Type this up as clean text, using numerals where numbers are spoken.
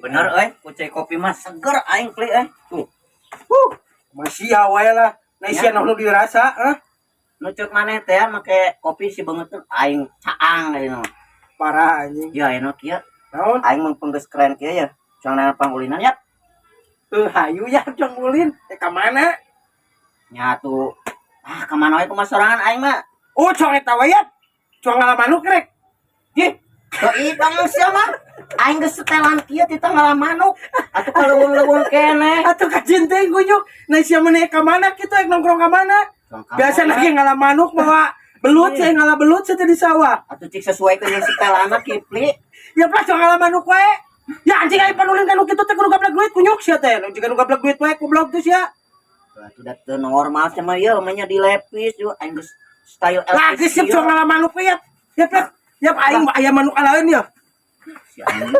Bener euy, ku cai kopi mah seger aing, Pli, euy. Tuh. Huh, masih wae lah. Nah, sia nu dirasa, ah. Nu ceuk maneh teh make kopi si beungeut tuh aing caang ayeuna mah. Parah, anjing. Ya ayeuna kieu. Naon? Aing mun geus keren kieu ya. Jangan pangulinan ya. Eh, hayu ya, jong ulin. Eh, ka mana? Nya tuh. Ah, ka mana wae, kumaha sorangan aing mah. Oh, cong eta wae ya. Cong ngala manuk rek. Ih, Tuh ih, bang, sia mah. Aing geus setelan kieu tita ngala manuk. Atuh kaleuweung-leuweung keneh. Atuh kajeun teh kunyuk. Nah, sia mana ka mana kitu, rek nongkrong ka mana? Biasa lagi ngala manuk mawa belut, saya ngala belut saya teh di sawah. Atuh cik sesuai ke jeung setelan Kipli. Ya plah, cong ngala manuk wae. Ya anjing, aing panulin kanu kitu teh kudu gablek duit, kunyuk sia teh. Nu jiga nu gablek duit wae, goblok tuh sia. Atuh da teu normal sama ieu mah nya dilepis juga aing geus style Lagi Elvis siap ieu. Cong ngala manuk wae ya. Ya, ya, aing aya manuk alaeun ya. Si anjing.